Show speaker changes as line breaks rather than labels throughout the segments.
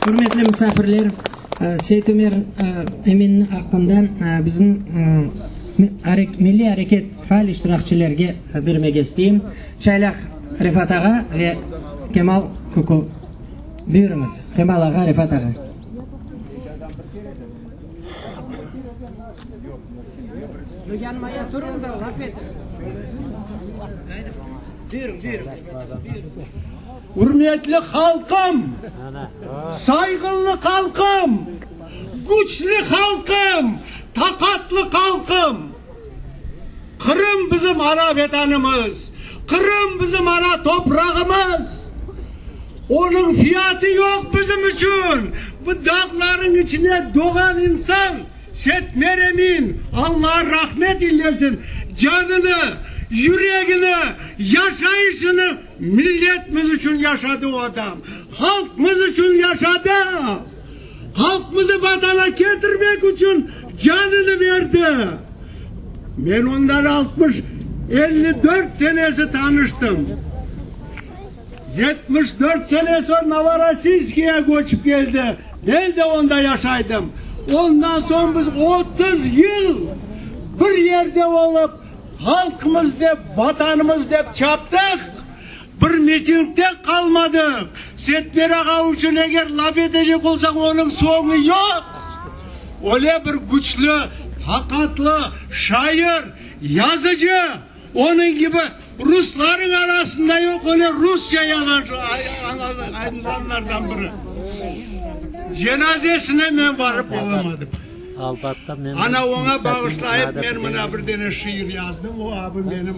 Ürmetli misafirler, Seytumer Eminniñ aqqında bizim milliy areket faal iştirakçilerge bermege isteyim. Çaylaq Refat ağa ve Kemal Kuku. Buyurıñız, Kemal ağa, Refat ağa. Yanmaya turıñ da, laf etiñ. Buyurıñ, buyurıñ.
Ürmetli halqım, sayğılı halqım, küçlü halqım, taqatlı halqım! Qırım bizim ana Vetanımız, Qırım bizim ana toprağımız. Onıñ fiyatı yoq bizim içün. Bu dağlarıñ içine doğan insan Setmer Emin, Alla rahmet eylesin, canını, yüregini, yaşayışını Milletimiz içün yaşadı o adam, halqımız içün yaşadı, halqımızı vatana ketirmek içün canını berdi. Men ondan altmış, 54 senesi tanıştım. 74 sene soñ Novorossiyskige köçip keldi, men de onda yaşaydım. Ondan soñ biz 30 yıl bir yerde olıp, Halqımız dep, Vatanımız dep çaptıq, bir mitingde qalmadıq. Setmer ağa içün eger laf etecek olsaq, onıñ soñu yoq. Öyle bir küçlü, taqatlı şair, yazıcı, onıñ kibi ruslarnıñ arasında yoq, öyle rusça yazğan insanlardan biri. Cenazesine men barıp olamadım. Ana oña bağışlayıp men mına bir dene şiir yazdım, o abi menim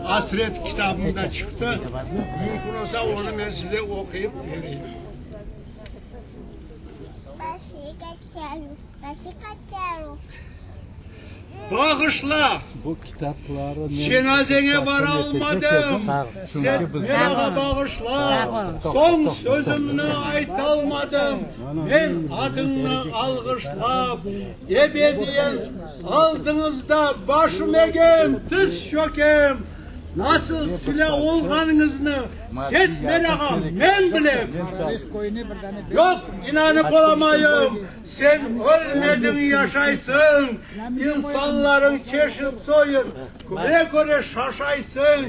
Asret kitabımda çıqtı. Mümkün olsa onı men size oquyıp bereyim. Bağışla, cenazeñe baralmadım, Setmer ağa bağışla, soñ sözümni aytalmadım, Men adıñnı alğışlap, ebediyen aldıñızda başım egem, tiz çökem. Nasıl silâ olğanıñıznı, Setmer ağa, men bilem. Yoq, inanıp olamayım, sen ölmediñ, yaşaysıñ, insanlarıñ çeşit soyun, köre-köre şaşaysıñ.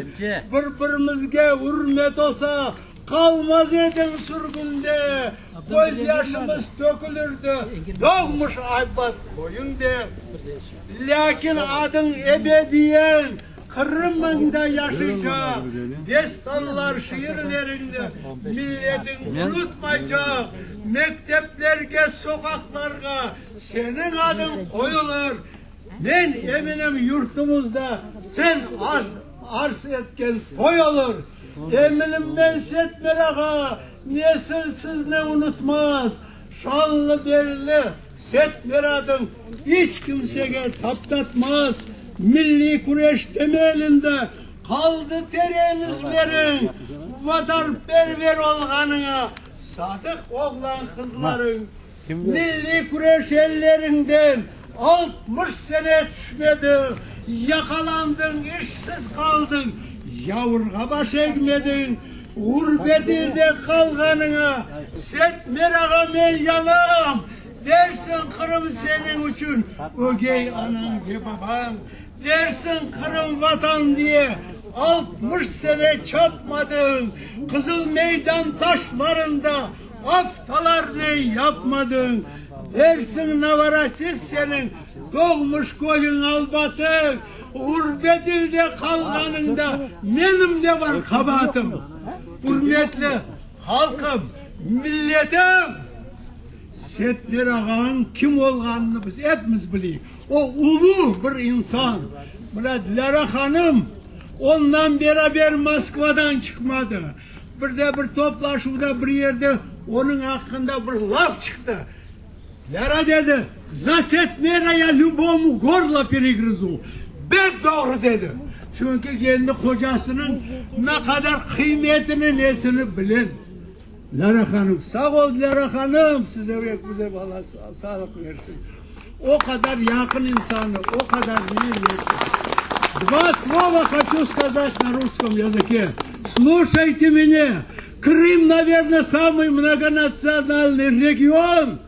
Bir-birimizge ürmet olsa, qalmaz ediñ sürgünde, közyaşımız tökülirdi doğmuş Aybat köyünde. Lâkin adıñ ebediyen Qırımıñda yaşaycaq, destanlar, şiirleriñni milletiñ unutmaycaq, mekteplerge, soqaqlarğa seniñ adıñ qoyulır. Men eminim, yurtumızda sen arz etken toy olur. Eminim men, Setmer ağa, nesil sizni unutmaz, şanlı belli. Setmer adıñ iç kimsege taptatmaz, Milliy küreş temelinde qaldı teren izleriñ, Vatanperver olğanıña sadıq oğlan-qızlarıñ, Milliy küreş elleriñden 60 sene tüşmedi, Yaqalandıñ, işsiz qaldıñ, yavurğa baş egmediñ, Ğurbet ilde qalğanıña Setmer ağa men yanam, Dersiñ Qırım seniñ içün ögey anañ ve babañ, Dersiñ Qırım Vatan diye 60 sene çapmadıñ, Qızıl meydan taşlarında aftalarnen yapmadıñ, Dersiñ Novorossiysk seniñ doğmuş köyüñ Albatıñ, Ğurbet ilde qalğanıñda menim ne bar qabaatım? Ürmetli halqım, milletim! Setler ağanıñ kim olğanını biz epimiz bileyik. O ulu bir insan. Mına Dilâra hanım ondan beraber Moskvadan çıqmadı. Bir de bir toplaşuvda bir yerde onıñ aqqında bir laf çıqtı. Dilâra dedi, Za Setmera ya lübomu gorlo peregrızu. Bek doğru dedi. Çünki kendi qocasınıñ ne qadar qıymetini, nesini bilen. Dilâra hanım, sağ ol, Dilâra hanım, size bize bala sağlıq versin. O qadar yaqın insanı, o qadar ne versin. Два слова хочу сказать на русском языке. Слушайте меня. Крым, наверное, самый многонациональный регион,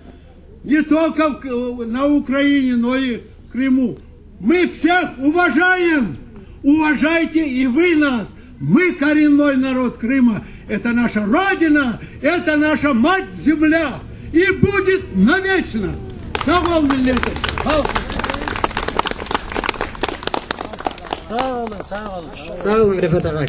не только на Украине, но и в Крыму. Мы всех уважаем. Уважайте и вы нас. Мы коренной народ Крыма. Это наша Родина, это наша мать-земля. И будет навечно. Sağ ol milletim. Halq.
Sağ olun, sağ olun.
Sağ olun Refat ağa.